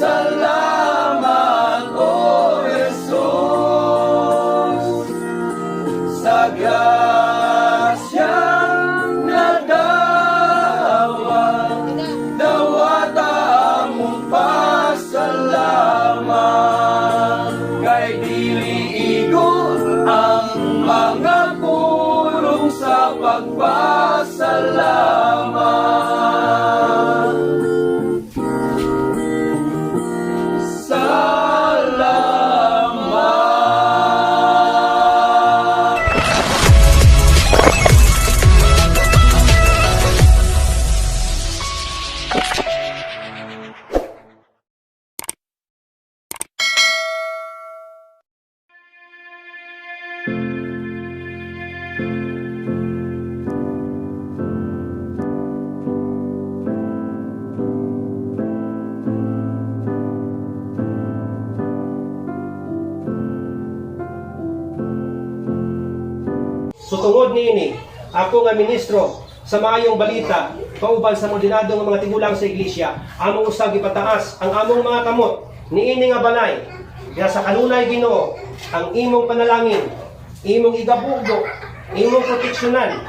Salamat, O Jesus, sa grasya nadawat, dawata among pasalamat, kay dili igo ang mga pulong sa pagpasalamat. Salamat. So tungod niini, ako nga ministro sa maayong balita, kauban sa ordinado nga mga tigulang sa iglesia, among usab gipataas ang among mga kamot niini nga balay. Nga sa kanunay, Ginoo, ang imong panalangin, imong igabugo, imong proteksyonan,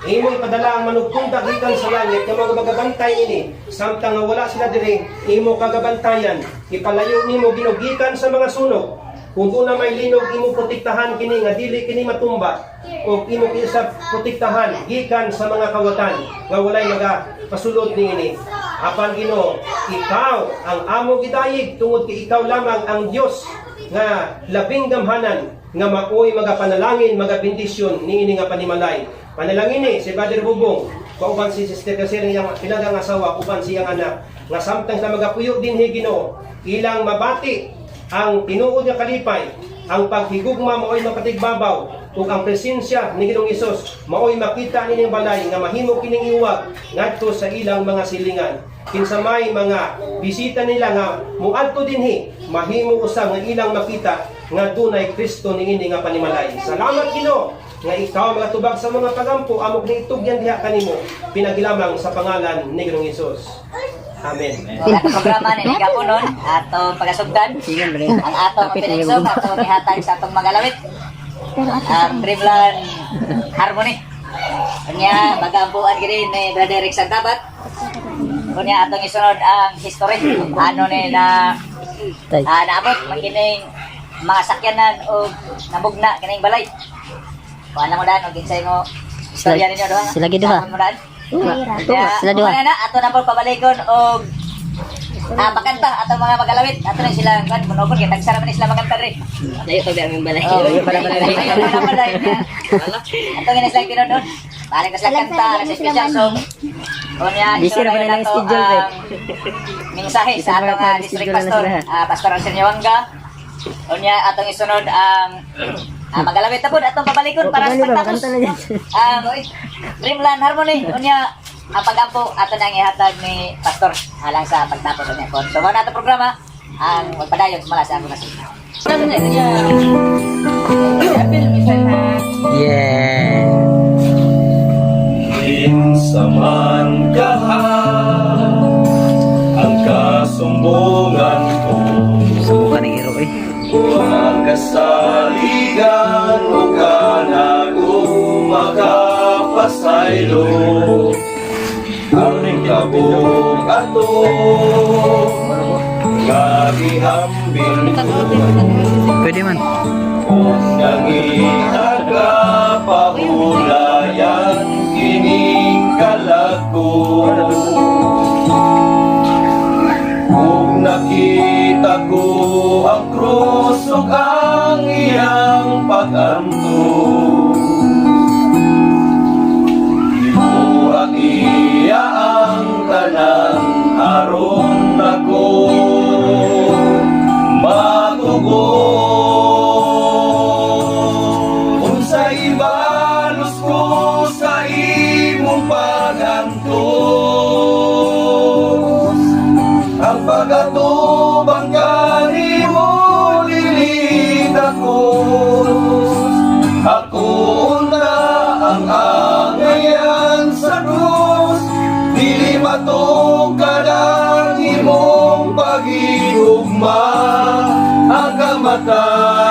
imong ipadala ang manugtunda gikan sa langit nga mga magabantay ini samtang nga wala sila diri, imo kagabantayan, ipalayo nimo, Ginoo, gikan sa mga sunog. Kung doon na may linog, imong protektahan kini nga dili kini matumba o imo sa protektahan gikan sa mga kawatan nga walay maga pasulod niini. Apan Ginoo, ikaw ang among gidayig tungod kay ikaw lamang ang Dios nga labing gamhanan nga maoy magapanalangin, magabendisyon niini nga panimalay. Panalangin ni si Brother Bubong kauban si Sister Casir, iyang pinagang asawa, uban siyang anak, nga samtang sila magapuyo dinhi, Ginoo, ilang mabati ang tinuod nga kalipay, ang paghigugma maoy mapatigbabaw, ug ang presensya ni Ginoong Hesus maoy makita nining balay nga mahimo kining iwag ngadto sa ilang mga silingan. Kinsa may mga bisita nila nga muadto dinhi, mahimo usab nga ilang makita nga dunay Kristo niini nga panimalay. Salamat, Ginoo, nga ikaw magatubag sa mga pagampo amo ni itugyan diha kanimo pinagi lamang sa pangalan ni Ginoong Hesus. Amen. Ang programa ni Gapunon, atong pagasugdan, ang atong opening song, atong ihatag sa atong magalawit, ang Dreamland Harmony. Unya, magampuan gini ni Brother Rick Santabat. Unya, atong isunod ang history. Ano ni na naabot, makining mga sakyanan o nabugna kining balay. Kuan lang mo daan, og kinsay mo istorya ninyo duha. Sila giduha. Sakon mo daan. Sila, sila duha. Kaya, na ato na po pabalikon og pakanta atong mga magalawit. Ato na sila kan munogon kay tagsara man ni sila makanta rin. Layo pa ba ang balay? Oh, layo pa na balay. Ato nga na sila tinunod. Balik na sila kanta sa special song. Unya, Busy isunod na pala na ng nato schedule, eh. ang mensahe sa Busy na atong pala ng district schedule na pastor, sila. Pastor Arsenio Wanga. Unya, atong isunod ang magalawit na po atong pabalikon para sa Pagali ba? pagtapos. Makanta na dyan. Ang Dreamland Harmony, unya ang pag-ampo ato nang ihatag ni Pastor alang sa pagtapos unya. Kon so mao na ato programa ang magpadayon sumala sa akong kasi. Yeah. Kinsa man kaha ang kasumbungan ko, Subukan ng iro eh. ang kasaligan o kanag makapasaylo ang tabong ato nga gihambing ko. Pwede man. Kung nangita ka pahulayan kining kalako, kung nakita ko ang krus ug ang iyang pag-antos, gibuhat iya ang tanan aron ako matugon. Unsay ibalos ko sa imong pag-antos, ang pag-atubang kanimo dili dakos. Ako na ang angayan sa krus, dili matugkad ang imong pag-iugos.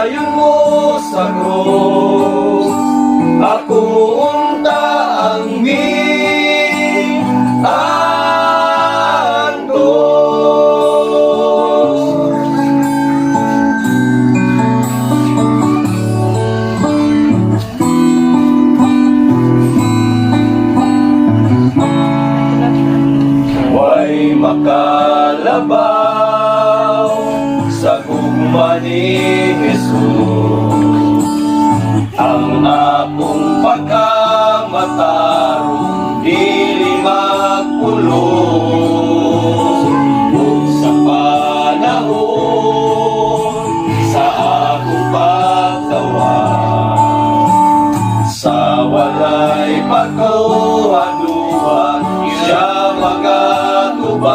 Kamatayon mo sa krus. Ako unta ang mi-antos. Way makalabaw sa gugma ni Jesus. Ang akong pagkamatarong dili magpulos ug sa panahon sa akong pagtawa sa walay pagkuhaduhan siya magatubang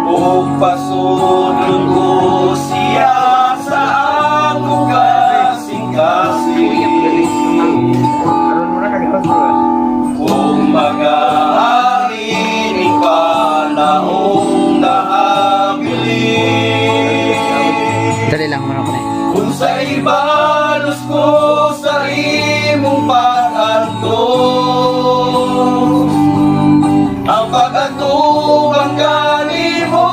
ug pasudlon ko siya sa akong kasing-kasing kung mag-ahari ni panahong nahabilin. Dali lang man ako na. Kung sa ibalos ko sa imong pag-antos, ang pag-atubang kanimo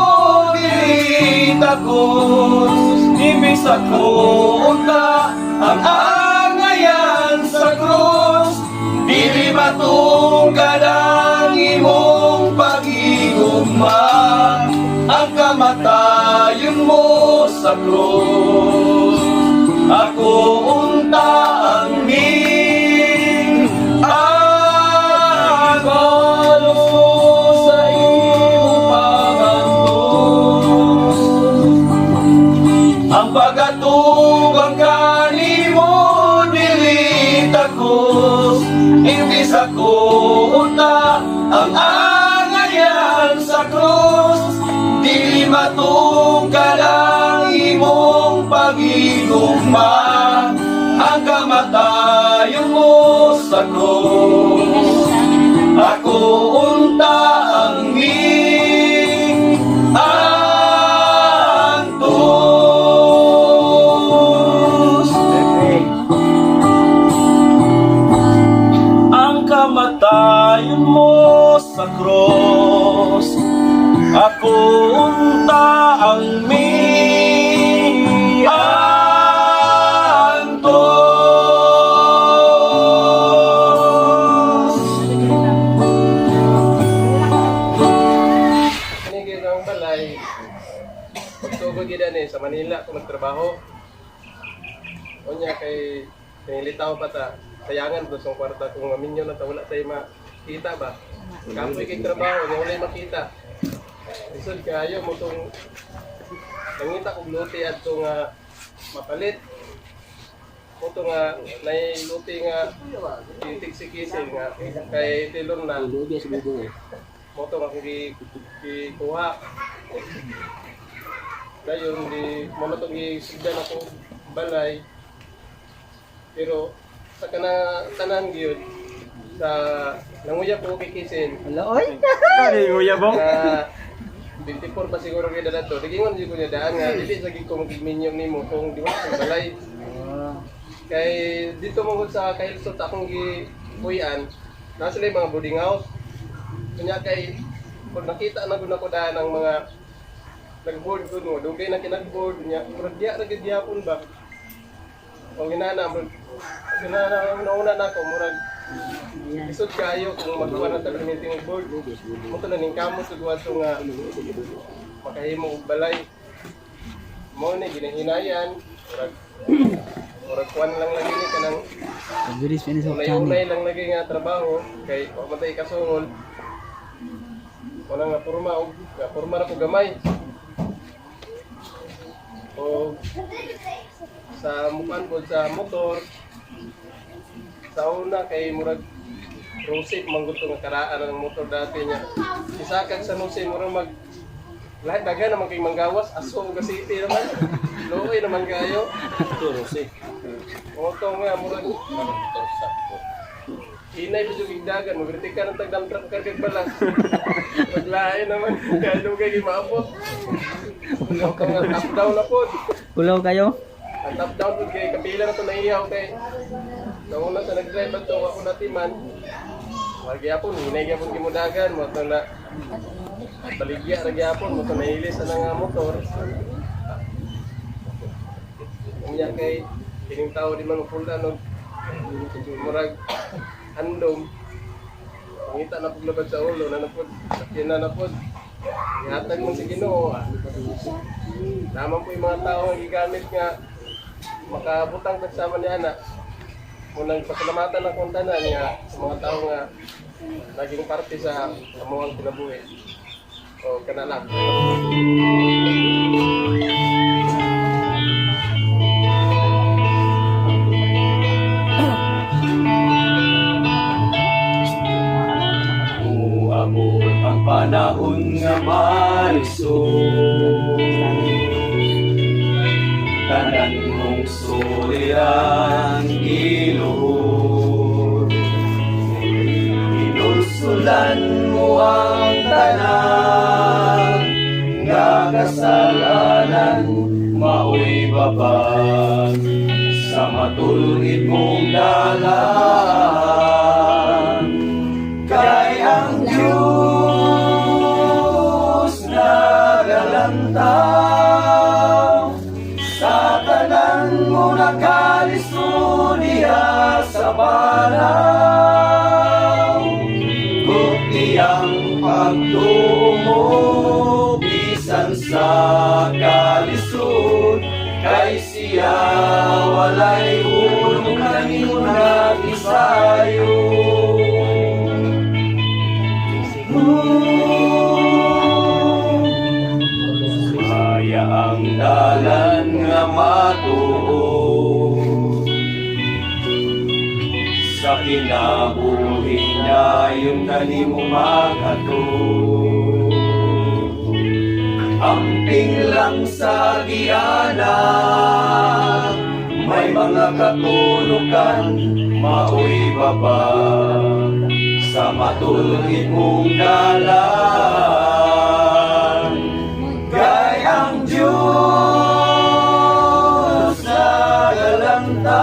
dili takos. Ibig sa unta ang angayan sa krus, dili matungkad ang imong pag-igugma. Ang kamatayon mo sa krus, ako unta ang mi-antos sa imong pag-antos. Ang pag-atubang kanimo dili takos. Imbis ako unta ang angayan sa krus, dili matungkad ang imong pag-igugma. Ang kamatayon mo sa krus, ako unta ang mi-antos. Ang kamatayon mo sa krus, ako unta ang mi-antos. Kani gyud ang balay. Sugod gyud ani sa Manila ko nagtrabaho. Unya kay pinilitaw pa ta. Sayangan do sa kwarta kung maminyo na ta, wala tay makita ba. Kapoy kay trabaho, nya walay makita. Lisod kaayo mo tong nangita kog luti adto nga mapalit. Mo to nga nay luti nga titig si Kising nga kay Tilon na mo to nga akong gikuha. Dayon di mo na tong gisugdan ako balay. Pero sa kana tanan gyud sa nanguya ko kay Kisin. Oy. Na 24 pa siguro kay dala to. Digingon jud ko niya daan nga dili sa gid ko magminyong nimo kung di mo sa balay. Kay dito mo gud sa kahilsot akong gipuy-an, nasa sila yung mga boarding house. Kunya kay kung nakita na gud nako daan ang mga nag-board gud mo, dugay na kinag-board niya, murag diya ra gid gyapon ba. O ginana murag ginana nauna na ako murag lisod kaayo kung magkuha na ta permitting og board. Mo to na ning kamot ug adto nga makahimo og balay. Mo ni ginahinayan, murag murag kuan lang lagi ni kanang Bilis pa ni sa unay-unay lang lagi nga trabaho kay wa man tay kasungol. Wala nga porma og nga porma ra ko gamay. O sa mukan ko sa motor sa una kay murag Rosip manggod to nga karaan ng motor dati niya. Isakag sa Jose murag mag lahat daga naman kay manggawas aso ug city naman. Luoy naman kayo. Ito, Rose. Moto nga murag Hinay pa yung dagan, magritik ka ng tagdam truck kargag balas. Maglain naman, kaya dugay gimaabot. Ang top down na po. Ulaw kayo? Ang top down po kay kapila na to naiyaw kay nauna sa nag-drive ato ako natiman. Wag gyapon, hinay gyapon gimudagan mo to na baligya ra gyapon mo to nahilis sa nga motor. Unya kay kining tao di man mapuldan og murag handom. Pangita na paglabad sa ulo na napod, sakyan na napod. Ihatag mo sa Ginoo. Ah. Naman po yung mga tao nga gigamit nga makabutang tagsama ni anak. Unang pasalamatan akong tanan nga sa mga tao nga naging parte sa amuang kinabuhi. O kana lang. Muabot ang panahon nga malisod, tanan mong suliran giluhod. Hinulsulan mo ang tanan nga kasalanan, maoy babag sa matulid mong dalan, kay ang Diyos nagalantaw sa tanan mo nakalisod diha sa panaw. Gupti ang pagtuo mo bisan sa kalisod, kay siya walay hulong kanimo nagisayo. Maya ang dalan nga matuo sa kinabuhi dayon kanimo makato. Amping lang sa gianan, may mga katulukan, maoy baba sa matulid mong dalan, kay ang Diyos nagalantaw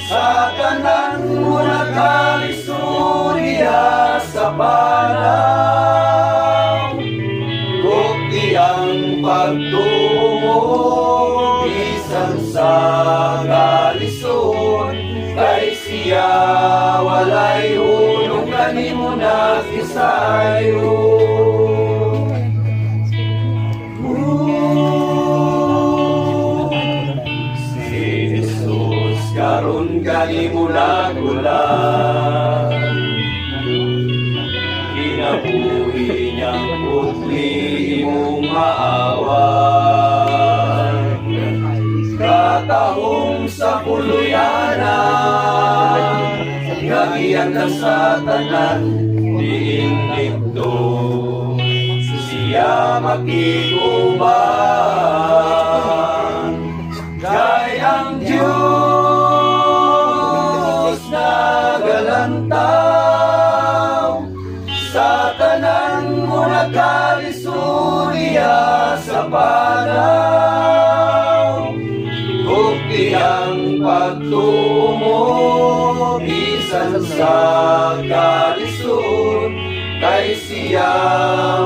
sa tanan mo nakalisod diha sa panaw. Gupti ang pagtuo mo bisan sa kalisod, kay siya walay hulong kanimo nakisayo. Si Jesus karon kanimo nagulan, kinabuhi niyang putli imong maawan, katahom sa puluyanan nga ka sa tanan diin dito siya makiguban, kay ang Diyos nagalantaw sa tanan mo nakalisod diha sa panaw. Gupti ang pagtuo mo bisan sa kalisod, kay siya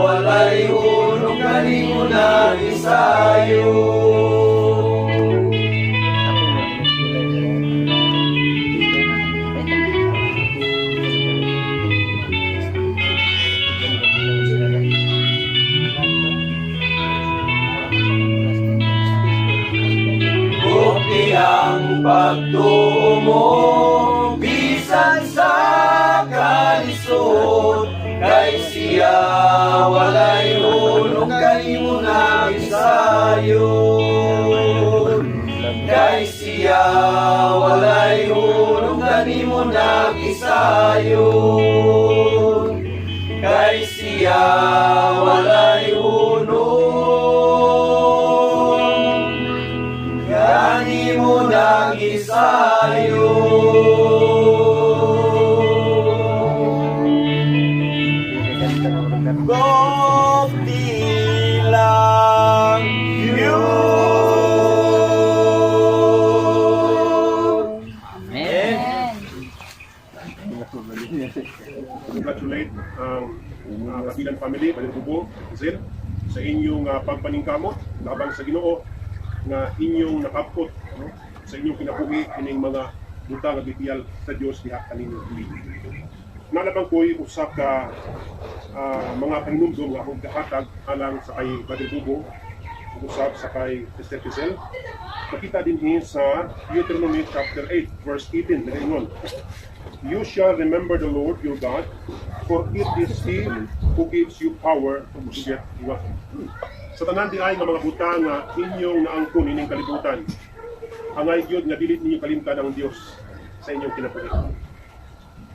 walay hulong kanimo nagisayo. Gupti ang pagtuo mo bisan sa kalisod, kay siya walay hulong kanimo nagisayo, kay siya walay hulong kanimo nagisayo, kay siya walay hulong kanimo nagisayo. Gopti love you. Amen. Congratulate ang Kabilan family, Brother Bubong, Zel, sa inyong pagpaningkamot labang sa Ginoo nga inyong nakapot, no, sa inyong kinabuhi kining mga butang nga gipiyal sa Dios diha kaninyo. Nalabang ko'y usa ka mga pahinumdom nga akong gahatag alang sa kay Brother Bubong ug usab sa kay Sister Giselle. Makita dinhi sa Deuteronomy chapter 8 verse 18, nagaingon, "You shall remember the Lord your God, for it is He who gives you power to get wealth." Sa tanan diay nga mga butang nga inyong naangkon ining kalibutan, angay gyud nga dili ninyo kalimtan ang Dios sa inyong kinabuhi.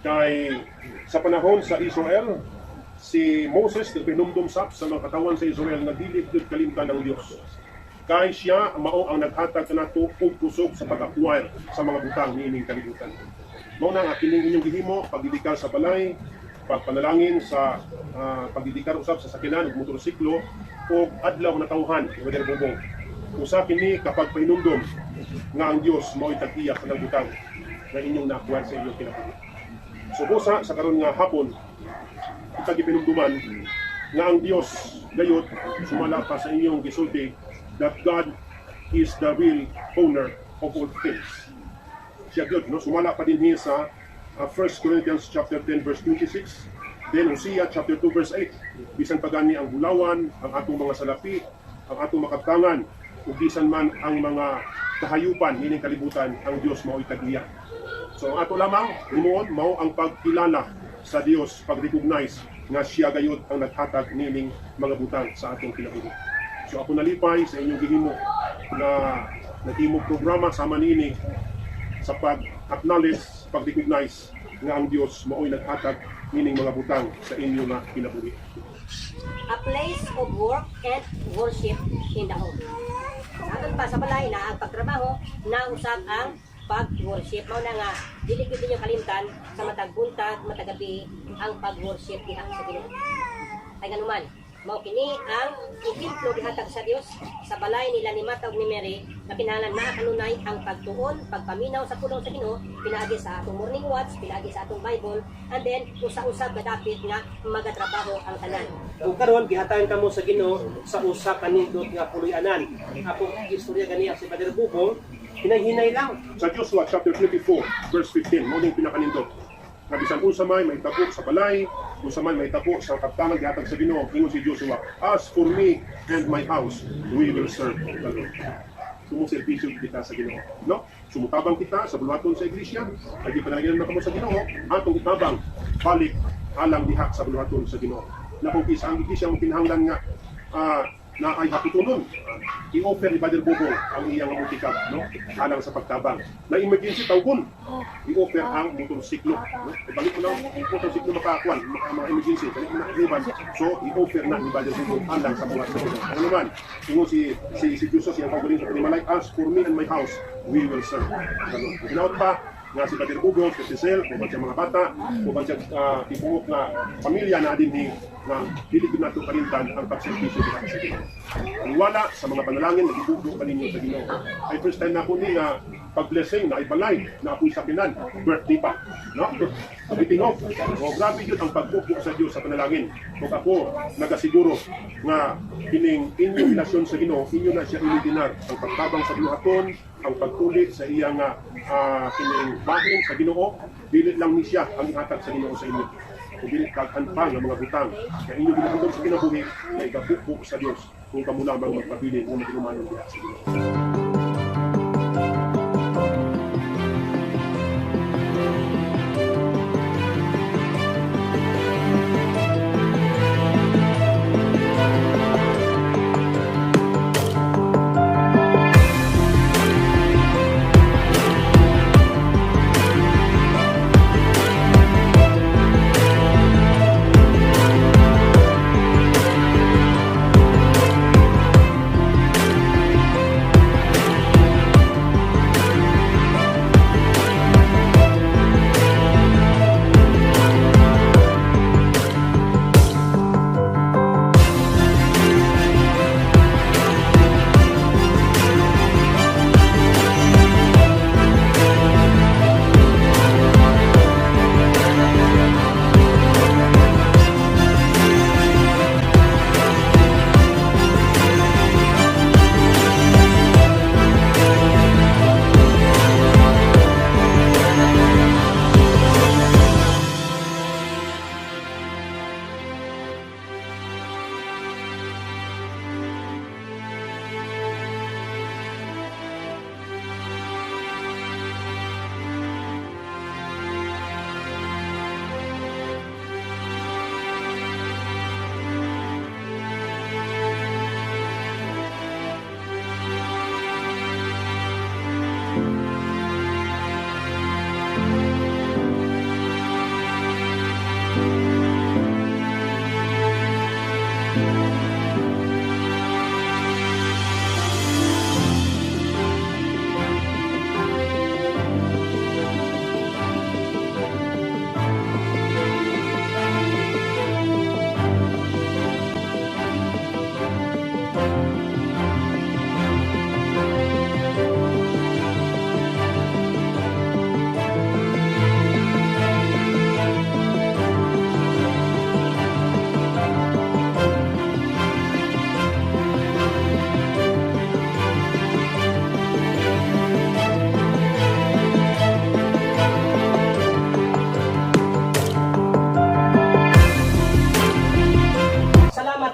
Kay sa panahon sa Israel, si Moses nagpinumdum sab sa mga katawan sa Israel nga dili gyud kalimtan ang Dios. Kay siya mao ang naghatag kanato og kusog sa pag-acquire sa mga butang niining kalibutan. Mao na nga kining inyong gihimo, pagdedikar sa balay, pagpanalangin sa pagdedikar usab sa sakyanan ug motorsiklo ug adlaw na tawhan ni Brother Bubong. Usa kini kapag pahinumdom nga ang Dios mao'y tag-iya sa butang na inyong na-acquire sa inyong kinabuhi. So busa sa karon nga hapon, kita gipinumduman nga ang Dios gayud, sumala pa sa inyong gisulti, that God is the real owner of all things. Siya gyud, no, sumala pa dinhi sa 1 Corinthians chapter 10 verse 26, then Hosea chapter 2 verse 8, bisan pa gani ang bulawan, ang atong mga salapi, ang atong makabtangan, ug bisan man ang mga kahayupan nining kalibutan, ang Dios mao'y tag-iya. So ang ato lamang himuon mao ang pagkilala sa Dios, pag-recognize nga siya gayud ang naghatag nining mga butang sa atong kinabuhi. So ako nalipay sa inyong gihimo na naghimong programa sama niini sa pag-acknowledge, pag-recognize nga ang Dios mao'y naghatag nining mga butang sa inyo nga kinabuhi. A place of work and worship in the home. Sa pa sa balay na ang pagtrabaho, nausab ang pag-worship. Mao na nga dili gyud ninyo kalimtan sa matag buntag, matag gabi ang pag-worship diha sa Ginoo. Ay nganuman, mao kini ang ehemplo gihatag sa Dios sa balay nila ni Martha ug ni Mary na kinahanglan naa kanunay ang pagtuon, pagpaminaw sa pulong sa Ginoo pinaagi sa atong morning watch, pinaagi sa atong Bible, and then usa-usa kadapit nga magatrabaho ang tanan. Ug karon gihatagan kamo sa Ginoo sa usa ka nindot nga puloy-anan. Akong istorya ganiya si Brother Bubong, hinay-hinay lang. Sa Joshua chapter 24 verse 15, mao ning pinakanindot. Nga bisan unsa may mahitabo sa balay, unsa may mahitabo sa kabtangan gihatag sa Ginoo, ingon si Joshua, "As for me and my house, we will serve the Lord." Sumuserbisyo kita sa Ginoo, no? Sumutabang kita sa buluhaton sa iglesia, ay di panalangin na kamo sa Ginoo, atong itabang balik alang diha sa buluhaton sa Ginoo. Na kung isa ang iglesia mo kinahanglan nga na ay haputonon, i-offer ni Brother Bobong ang iyang multicab, no, alang sa pagtabang. Na emergency tawgon, i-offer ang motorsiklo, no? Ibalik mo na motorsiklo makakuan, maka mga emergency, dali mo na iban. So i-offer na ni Brother Bobong alang sa buhat sa Ginoo. Ano naman, ingon si Jesus iyang kaugalingon sa panimalay, "As for me and my house, we will serve the Lord." Hinaot pa nga si Brother Bubong, si Cecil, uban siya mga bata, uban siya tibuok nga pamilya na dinhi nga dili gyud nato kalimtan ang pagserbisyo diha sa Ginoo. Wala sa mga panalangin nagibugdo kaninyo sa Ginoo. Ay first time na ako ni nga pag-blessing na ibalay na ako'y sakinan, birthday pa, no? Sabi tingog, o grabe yun ang pagbubo sa Dios sa panalangin. Ug ako nagasiguro nga kining inyong relasyon sa Ginoo, inyo na siya inidinar ang pagtabang sa buhaton, ang pagtuli sa iyang kining bahin sa Ginoo, dili lang ni siya ang ihatag sa Ginoo sa inyo. Kung dili daghan pa nga mga butang nga inyo ginahandom sa kinabuhi na igabubo sa Dios kung kamo lamang magpabilin nga maginumanon diha sa Ginoo.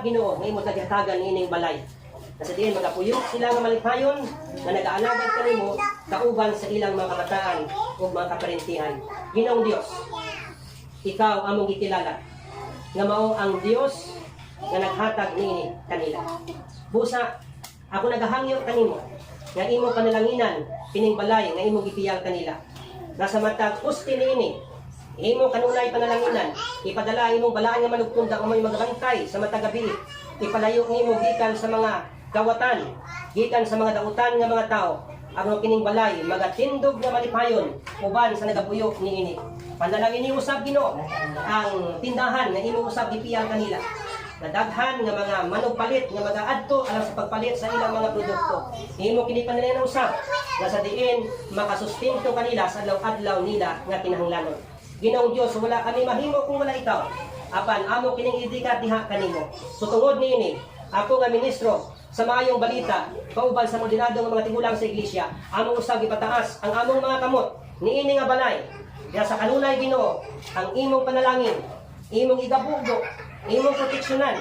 Ginoo, nga imo taghatagan niining balay. Na sa diin magapuyo sila nga malipayon nga nagaalagad kanimo kauban sa ilang mga kabataan ug mga kaparentihan. Ginoong Dios, ikaw among gikilala nga mao ang Dios nga naghatag niini kanila. Busa, ako nagahangyo kanimo nga imo panalanginan kining balay nga imo gipiyal kanila. Nga sa matag usti niini, imo kanunay panalanginan, ipadala imong balaan nga manugtunda o may magabantay sa matag gabi. Ipalayo nimo gikan sa mga gawatan, gikan sa mga dautan nga mga tao, aron kining balay magatindog nga malipayon uban sa nagapuyo niini. Panalangin ni usab, Ginoo, ang tindahan nga imo usab gipiyal kanila. Nadaghan nga mga manugpalit nga magaadto alang sa pagpalit sa ilang mga produkto. Imo kini panalangin usab nga sa diin makasustento kanila sa adlaw-adlaw nila nga kinahanglanon. Ginoong Dios, wala kami mahimo kung wala ikaw. Apan amo kining idikat diha kanimo. So tungod niini, ako nga ministro sa maayong balita, kauban sa modinado nga mga tigulang sa iglesia, amo usab ipataas ang among mga kamot niini nga balay. Ya sa kanunay, Ginoo, ang imong panalangin, imong igabugo, imong proteksyonan,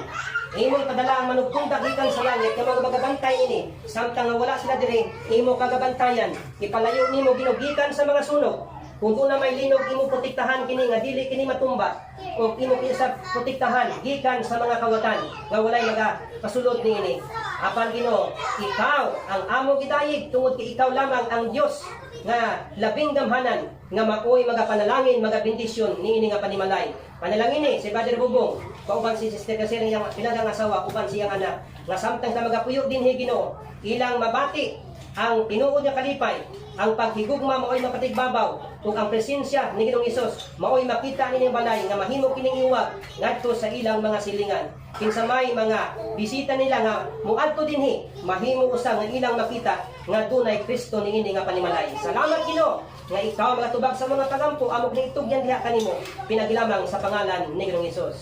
imong padala ang manugtunda gikan sa langit nga mga magabantay ini samtang nga wala sila diri, imo kagabantayan. Ipalayo nimo, Ginoo, gikan sa mga sunog. Kung doon na may linog, imo protektahan kini nga dili kini matumba o imo kini sa protektahan gikan sa mga kawatan nga walay maga kasulod niini. Apan Ginoo, ikaw ang amo gidayig tungod kay ikaw lamang ang Dios nga labing gamhanan nga maoy magapanalangin, magabendisyon niini nga panimalay. Panalangin ni si Brother Bubong kauban si Sister Casel, iyang pinagang asawa, uban siyang anak, nga samtang sa magapuyo dinhi, Ginoo, ilang mabati ang tinuod nga kalipay, ang paghigugma maoy mapatigbabaw ug ang presensya ni Ginoong Hesus maoy makita nining balay nga mahimo kining iwag ngadto sa ilang mga silingan. Kinsa may mga bisita nila nga moadto dinhi, mahimo usab nga ilang makita nga dunay Kristo niini nga panimalay. Salamat, Ginoo, nga ikaw magatubag sa mga pagampo. Amo kini itugyan diha kanimo pinagi lamang sa pangalan ni Ginoong Hesus.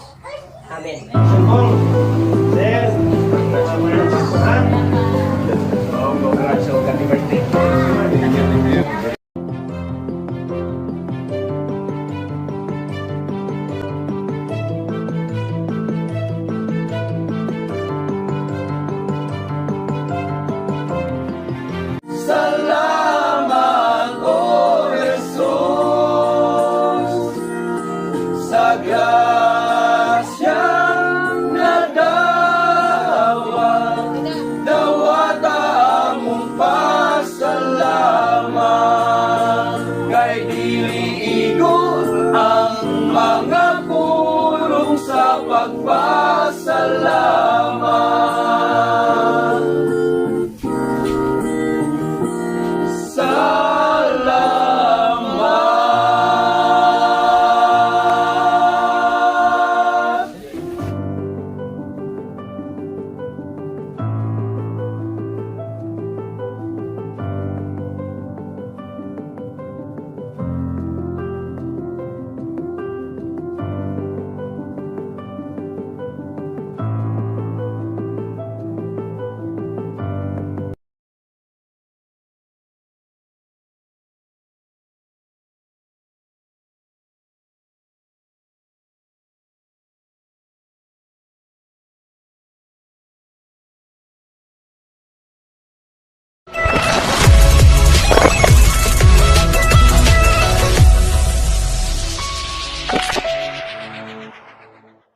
Amen. Sumbong. Sir. Ha? Oh, congrats. So, happy birthday. Thank you, thank you. Salamat, O Jesus, sa grasya nadawat, dawata among pasalamat, kay dili igo ang mga pulong sa pagpasalamat.